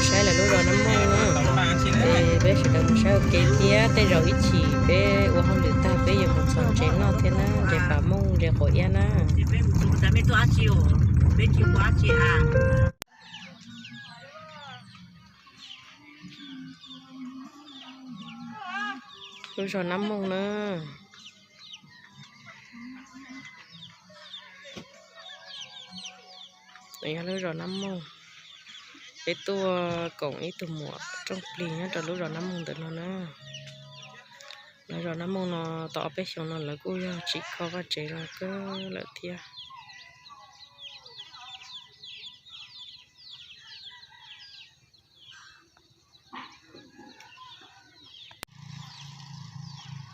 Saib lawv lub zos Nab Mooj na, es peb sawv daws mus saib ua ke thiab, tej zaum ib chim peb ua hauj lwm tag peb yuav mus txhos ntses noj thiab na, ntses pas mooj ntses quav iab na. Lub zos Nab Mooj na. Yog lub zos Nab Mooj, peb tuaj koom ib tug muam rooj plig nyob rau lub zos Nab Mooj ntawm no na. Lub zos Nab Mooj no tau ob peb xyoos no lawv kuj yog tsim kho vaj tsev los kawg lawm thiab.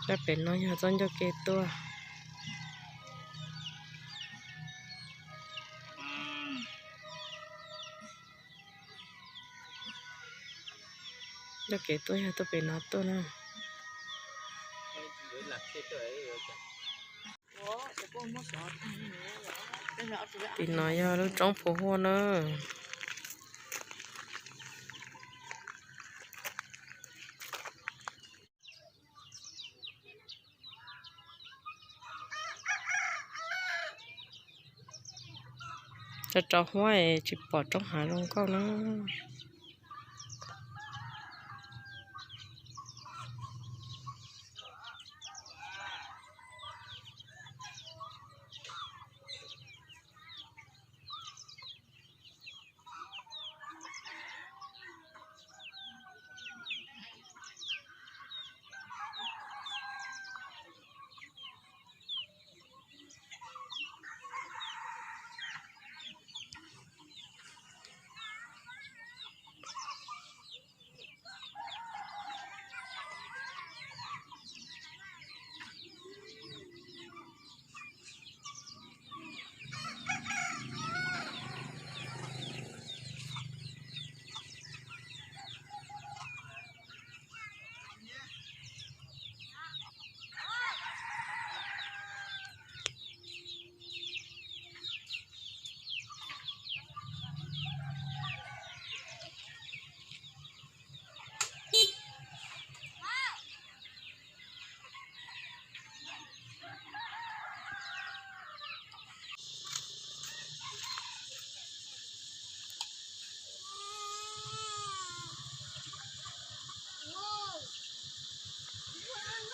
Sab pem no yog txoj ncauj ke tuaj. Ncauj ke tuaj yog tuaj pem no tuaj na. Tim no yog lub roob Phu Huaj na. Rau rau huab tsis pom roob hav zoo nkauj na.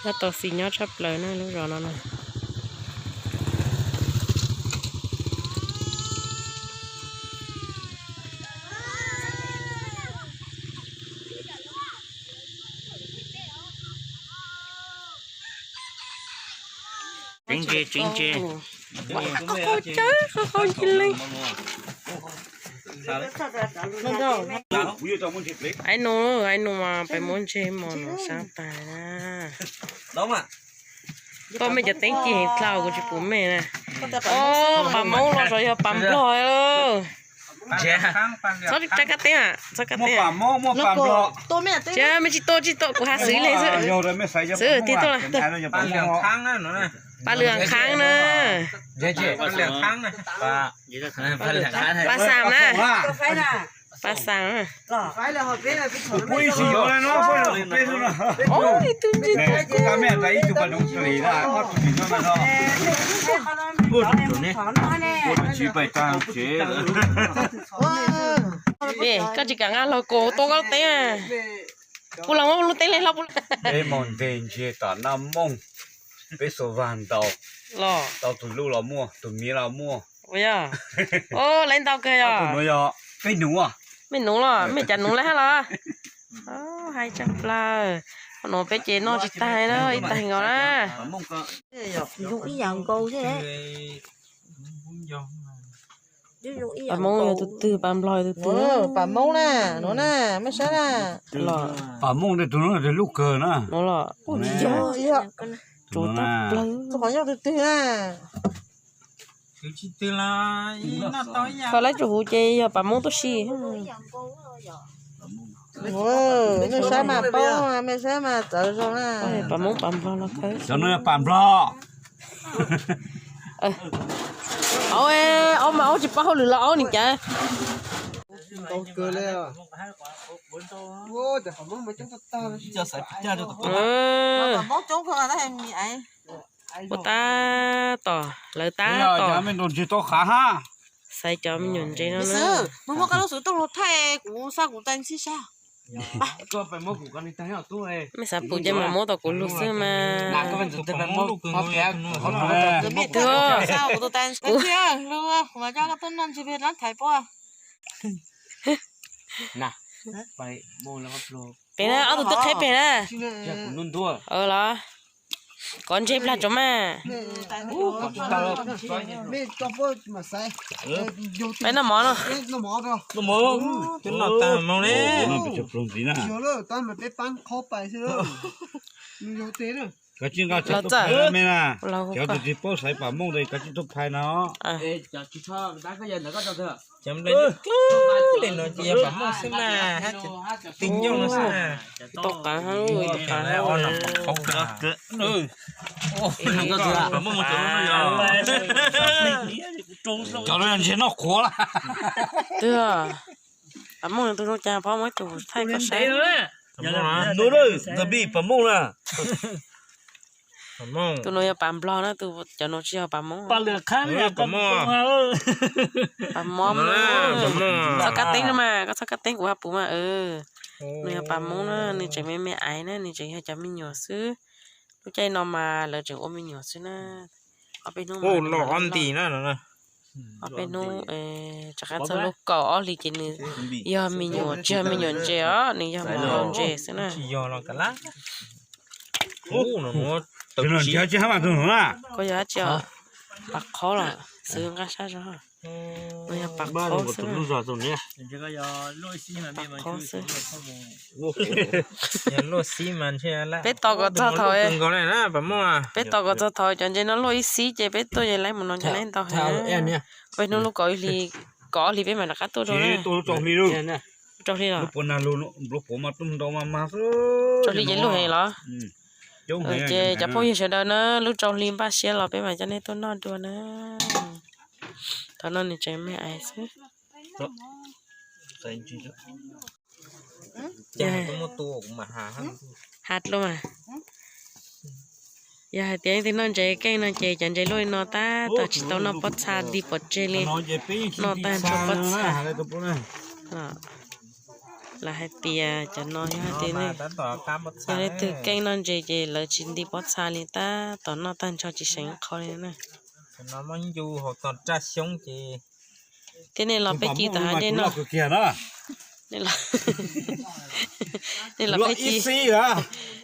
Nyob tau xis nyob tshaj plaws na lub zos no na. Tsev ntses, tsev ntses. Qhov chaw, qhov chaw ntsis leej. Ais nus, ais nus mas peb muab ntseg mos no sab tas na. Koj mej cov teeb ci heev dlhau kuv tsis pum mej na. Os, pas Moob los zov yog pas Nplog. Txhob tsa kab teeb, txhob kab teeb. Tsis, mej tsis tuaj, tsis tuaj, kuv has xwb li xwb. Xwb, tig tuaj lawm. Pas Lwm Khab na. Pas Xam na. Pas Xam na. Koj tsis kam nqa los kuv tua koj lub teeb. Puas los muab lub teeb li hlob puas? Peb mus nteg ntses tom Naj Mooj, peb xuas vag ntaus, tau tus luj los muaj, tus miv los muaj. Ua yog, lawv ntau kawg yog. Nuav yog peb nuv. Mej nuv los mej cas nuv lawv hab los? Hais tshaj plaws. Qhov nuav peb ces noj tsis tag na, ib tag nkaus na. Pas Moob yog tus twg, pas Nplog yog tus twg? Pas Moob na, nuav na, mej saib na. Pas Moob tus nuav lub kawg na. Nuav los. Tus qhov nyob tus twg na? Kho lawv tsuas huv ces yog pas Moob tuaj si. Mej saib mas paub, mej saib mas txawv zoo na. Pas Moob pas Nplog los kawg. Cov no yog pas Nplog. Aub, aub mas aub tsis paub hauj lwm los aub nim cas. Tau kawg li. Ua cas qhov mob mas coob tag tag. Ua tab tom, lawv tab tom. Xaiv cov me nyuam ntses no na. Mej xav pum ces mam muab tom kuv lug xwb mas. Pem na, ob tug twb qheb pem na. Los, kov ntses plag tso mas. Peb noj mov no. Los txawm. Cov tus tsis paub xaiv pam mooj, koj tsis tau phais no. Li no ces yog pam mooj xwb mas, hab tsis tau qav hab, tau qav hab. Cov no ntshe noj qhuav lawm. Twb, pam mooj tus zoo cas phob muab ib tug thaij koj saib. Nub, ntawm pij pam mooj na. Tus no yog pam nplog na, tus cov no tsis yog pam moob. Pam mob. Txhob kab teeb no mas, koj txhob kab teeb kuv hab puv mas. Nws yog pam moob na, nws tseem me me aiv na, nws tseem yog cov me nyuam xwb. Lub caij no mas lawv tseem ua me nyuam xwb na. Ob peb hnub, ob peb hnub, rov qab txog lub kaum ob hlis ces nws yog me nyuam, tsis yog me nyuam ntses os, nws yog me nyuam ntses xwb na. Koj yog dab tsi os? Pam qhob los xwb, nqaj sab zog. Nws yog pam qhob xwb na. Pam qhob xwb. Peb tos kom txog thaum, peb tos kom txog thaum cov ntses no luaj ib xib ces peb tuaj ces laib mus no cov laib ntau heev. Peb hnub lub kaum ib hlis, kaum ob hlis peb mam rov qab tuaj dua na. Rau hli los? Rau hli ces luaj heev los? Ces cov phooj ywg sawv daws na, lub rau hli npaj siab los peb mam coj nej tuaj noj dua na. Thaum no nws tseem me aiv xwb. Has dlua mas. Yog hais tias leej twg noj ntses keej no ces cov ntses luaj li no tab tom tsis tau noj pob txha nti pov tseg li, noj tag nrho pob txha. Los hais tias cov no yog hais tias, yog leej twg keej noj ntses ces lawv tsis nti pob txha li, tab tom noj tag nrho tsis seev qhov li na. Thiab nej los peb ci tom hav dej noj. Nej los peb ci,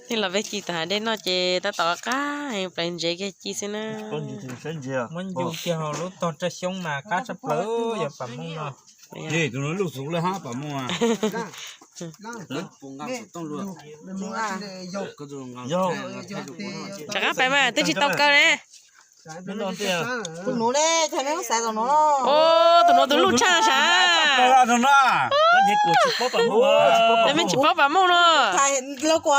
nej los peb ci tom hav dej noj ces tab tom qab heev, pleev ntsev kiag ci xwb na. Muab ncu kiag lub tog raj xyoob mas qab tshaj plaws, yog pam mooj no. Rov qab pais mas twb tsis tau kaw ne. Tus nuav ne, tus nuav tus luj tshaj sav. Tes mej tsis paub pam mooj no. Los kuv,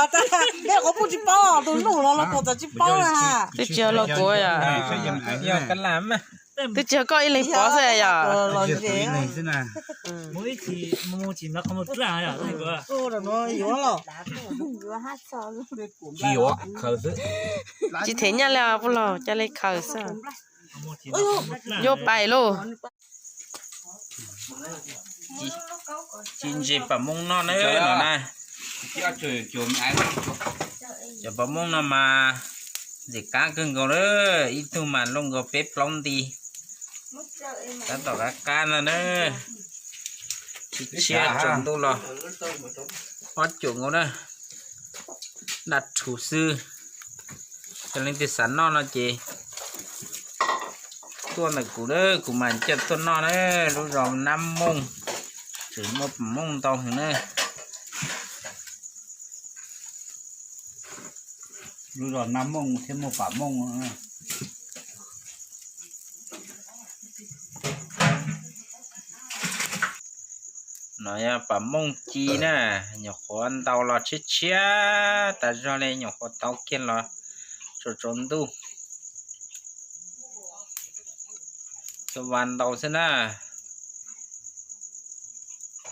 peb qhov puj tsis paub, tus nuav los los kuv txawm tsis paub na. Twb tsis yog los kuv yom. Twb tsis yog koj ib leeg pov xwb yom. Tsis them nyaj li puj laug, ca le khaws xwb. Yuav pais lauj. Ci ntses pam mooj noj na no na. Cov pam mooj no mas ntxim qab kawg nkaus na, ib tug mas luaj nkaus peb plaub nti. Tab tom qab qab no na. Tshiab tsaus ntuj los ob cum nkaus na. Daj rhuv xwb. Yog leej twg xav noj no ces tuaj ntawm kuv na, kuv mam coj tuaj noj na. Lub zos Nab Mooj tseem muaj pam mooj ntau heev na. Lub zos Nab Mooj thiab muaj pam mooj. No yog pam mooj ci na, nyuam qhuav ntaus los tshiab tshiab tas zog li, nyuam qhuav tau kiag los tsaus tsaus ntuj. Cov vas ntaus xwb na.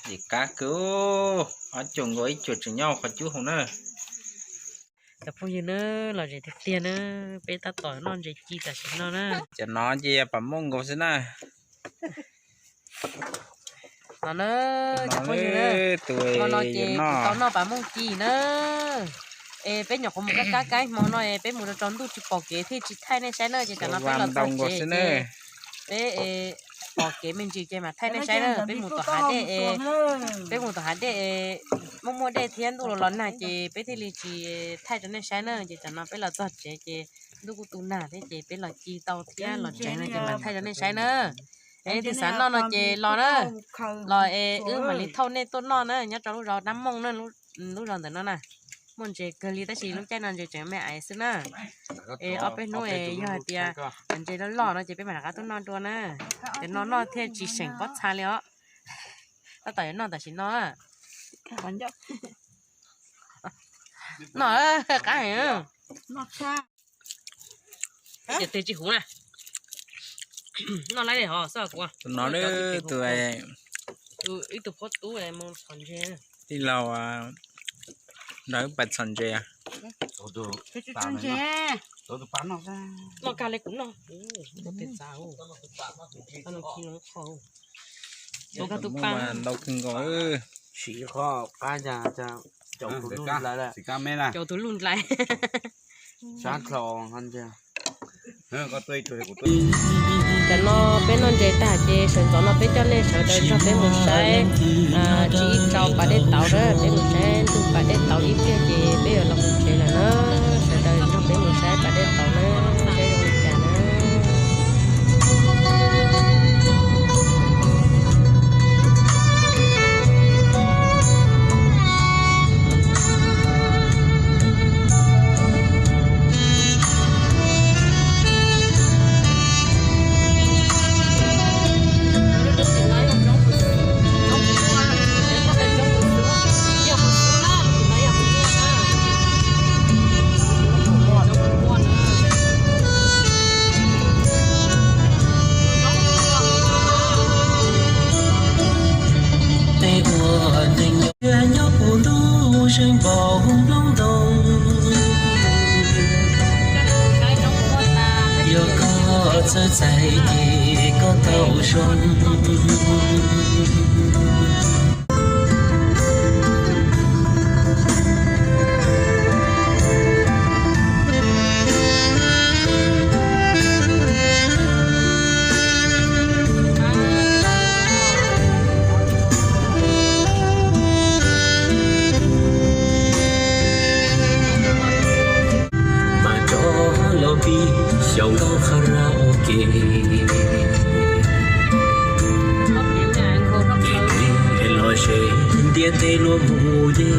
Ces kab kawg, ob cuag nkaus ib cuag tseem nyob qhov cub hauv na. Cov phooj ywg na, los zem tiag tiag na, peb tab tom noj ntses ci tam sim no na. Cov no ces yog pam mooj nkaus xwb na. No na, cov phooj ywg na, tus no ces kuv tau noj pam mooj ci na. Es peb nyuam qhuav mus kab kab kab hmo no es peb mus rau tsaus ntuj tsis pom kev thiaj tsis thaij nej saib na, ces tam no peb los txog tsev ces peb pom kev me ntsis ces mam thaij nej saib na. Peb mus tom hav dej, peb mus tom hav dej, muaj muaj dej thiab ntuj los los nag ces peb thiaj li tsis thaij rau nej saib na. Ces tam no peb los txog tsev ces ntuj kuj tu nag thiab ces peb los ci tau thiab los tsev no ces mam thaij rau nej saib na. Es leej twg xav noj no ces los na, los es wb mam li thauj nej tuaj noj na, nyob rau lub zos Dab Mooj na, lub zos ntawm no na. Muaj ntses kawg li tab sis lub caij no ntses tseem me aiv xwb na. Es ob peb hnub es yog hais tias ntses loj loj no ces peb mam rov qab tuaj noj dua na. Ces no noj thiaj tsis seem pob txha li os. Tab tom yuav noj tam sim no. Noj qab heev. Ces twg tsis huv na. Noj laib hov xwb kuv. Tus no ib tug phob tub mus txhom ntses. Tij laug nrog wb pais txhom ntses. Noj kag li kuv noj. Tus pa ntau kawg nkaus. Siv qhov qab, caum tus luj nplais. Sab dlhau. Tam no peb noj ntses tag ces sawv ntxov no peb coj nej sawv daws nrog peb mus saib, tsis ib tsaus pas dej tauv na, peb mus saib ntug pas dej tauv ib pliag ces peb yuav los mus tsev lawm na. Sawv daws nrog peb mus saib pas dej tauv na, seb zoo li cas na. Nyob puag ntuj zeeg npaum nplooj ntoo, yog koj txawj txais ces koj tau zoo. Mas rov los pib xyaum nkauj karaoke, kev los ze ntiaj teb luag mus ye.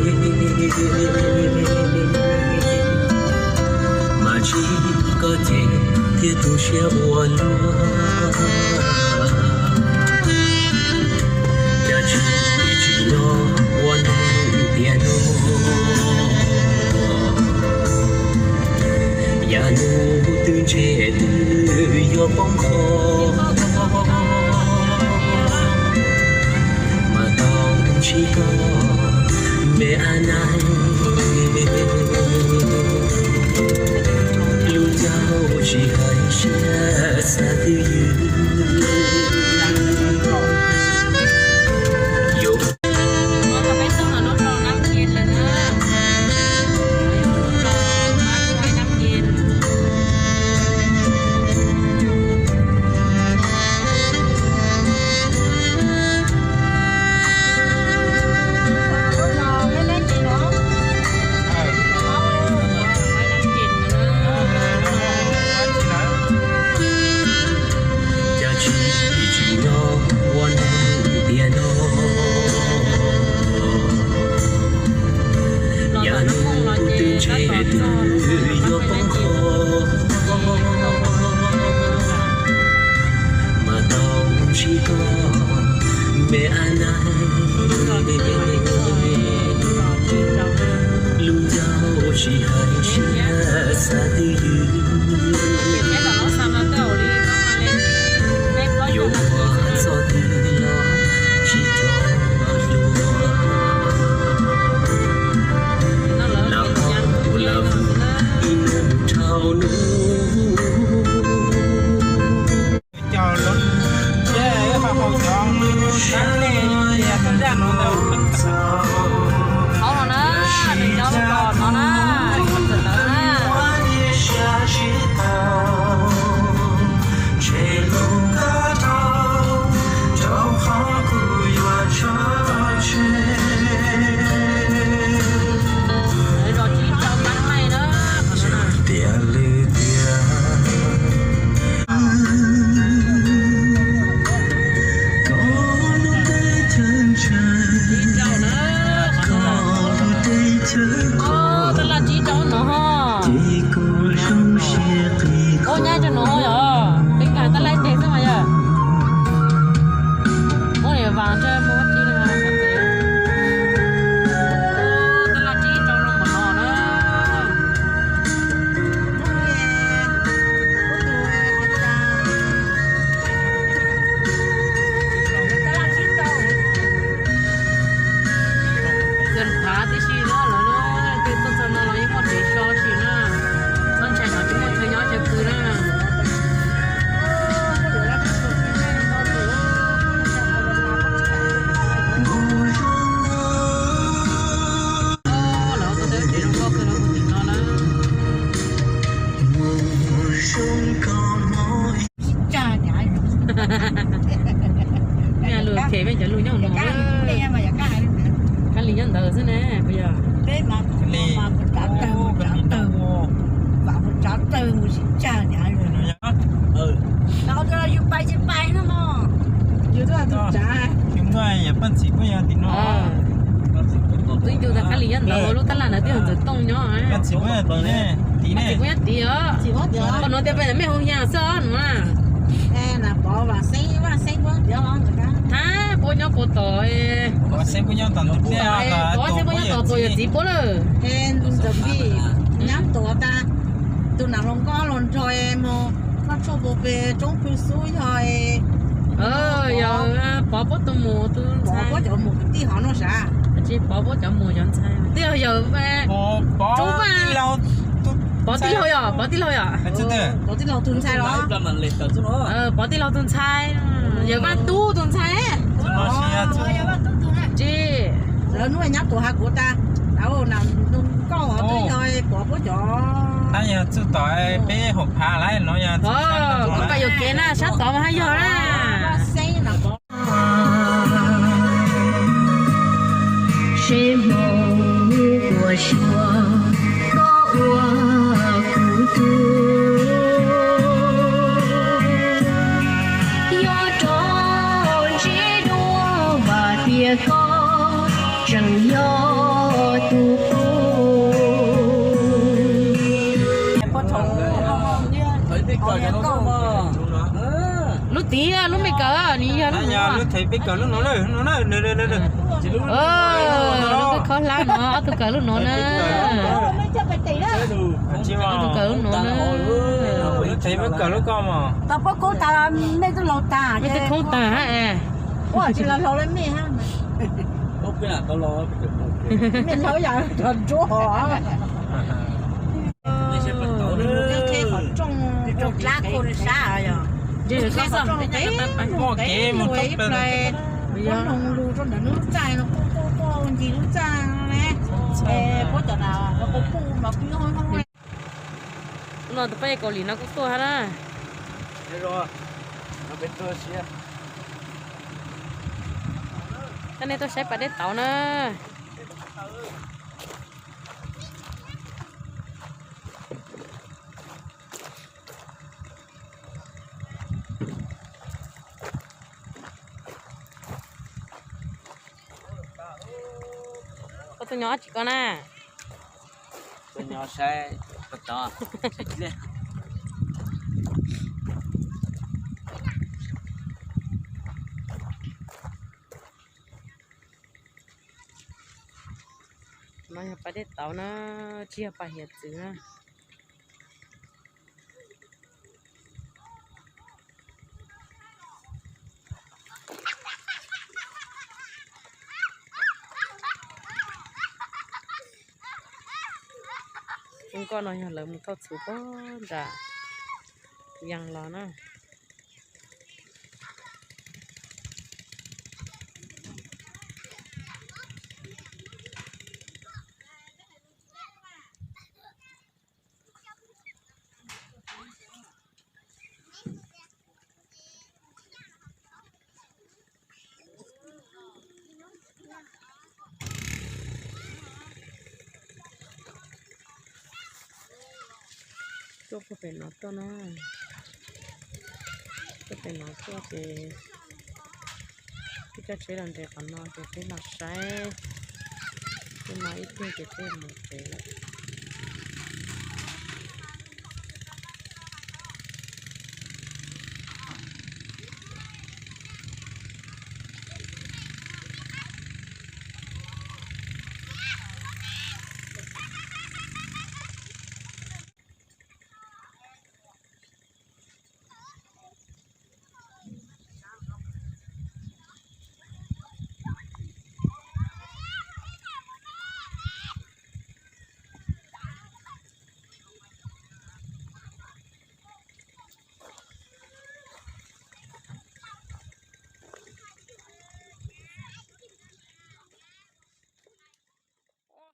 Mas tsis koj ces thiaj tu siab ua luaj. Cas tsis tsis nyob ua neeg tiag no. Yam hnub twg ntses twb yuav poob qho, mas tau ntsib koj me a nai. Lub ncauj tsis hais siab xav twj ywm. Cas tsis tsis nyob ua neeg tiag no. Yam hnub twg ntses twb yuav poob qho, mas tau ntsib koj me a nai. Lub ncauj tsis hais siab xav twj ywm. Yuav ua txoj twg los tsis tso lus. Qhov no na, nws nyob rau no na, qhov txawm ntawd na. Zos Tsib Rau Mab Laij na. Tias lwm tiam Tab laj tsib rau no. Ua nyab rau no yog peb nkag tab laj teg xwb mas yog. Ua niam vas ntshe mus ua tsi no. Tab laj tsib rau no mas no na. Txawm phav tib si na lawv na, ces tuaj txog no los yeej muaj dev so si na. Txhob ntshai, tsis muaj chaw nyob chaw pw na. Lawv ua dev zoo nkauj kawg rau kuv tim no na. Lus them peb cov lus nyob no. Kab Lis nyob ntawd xwb ne, puas yog? Twb yus tas Kab Lis nyob ntawd ua lub tab laj ntawd twb yog ntxawm tooj nyob. Txiv puab nyob tid os. Qhov nuav tias peb mej hu yas xwb os nuav. Thab puab nyob puag tom. Pov Xeeb puab nyob tom tuaj yog txiv puab lawm. Tus nam hluas nkauj hluas nraug mus noj tshuaj puag pem roob Phu Xub yog, yog Pov puab tus mus tus ntxhais. Pov puab cov mus kwv tij hov no sav? Tsis, Pov puab cov mus cov ntxhais twb yog yawm Pov tij laug yog, Pov tij laug yog. Pov tij laug tus ntxhais los? Pov tij laug tus ntxhais, yawm Vaj Tub tus ntxhais. Tsis, lawv hnub nyob tuaj has kuv tas, nam hluas nkauj hov twb yog Pov puab cov. Tab yog txug tom peb hauv phav lawm no yog. Koj yuam kev na, sab tod mas haj yog na. Seb hmoov ua suav koj ua kuv tug, yuav rov ntsib dua vam tias koj tseem yog tus pub. Lub tid, lub me kawm, nws yog lub, lub peb kawm lub no, lub no na. Lub kawm khaub hlab no, ob tug kawm lub no na. Ob tug kawm lub no na. Lub peb kawm lub ko mas. Tau puab koob tas, mej twb laug tas, mej twb koob tas. Ua tsis los laug le mej hab. Mej laug yam cov ntsuab hov. Qhov rooj, dlab koj sab yog. Muaj kev mus ib plais, puab noog lug rau ntawm lub txaj no, quaj quaj quaj ncig lub txaj ne. Puab cov na, puab puj mas kuj nyob hoob hoob. Hnub no tus peb Kaus Lim no kuj tuaj hab na. Coj nej tuaj saib pas dej tauv na. Koj tuaj nyob dab tsi koj na? Tuaj nyob saib pas tauv. No yog pas dej tauv na, tsis yog pas hiav txwv na. Zoo nkauj no yog lawv mus thauj txhuv puag nram Yees los na. Tuaj puag pem no tuaj na, tuaj pem no tuaj ces peb caij tsheb los nres qhov no ces peb los saib, peb no ib pliag ces peb mus tsev lawm.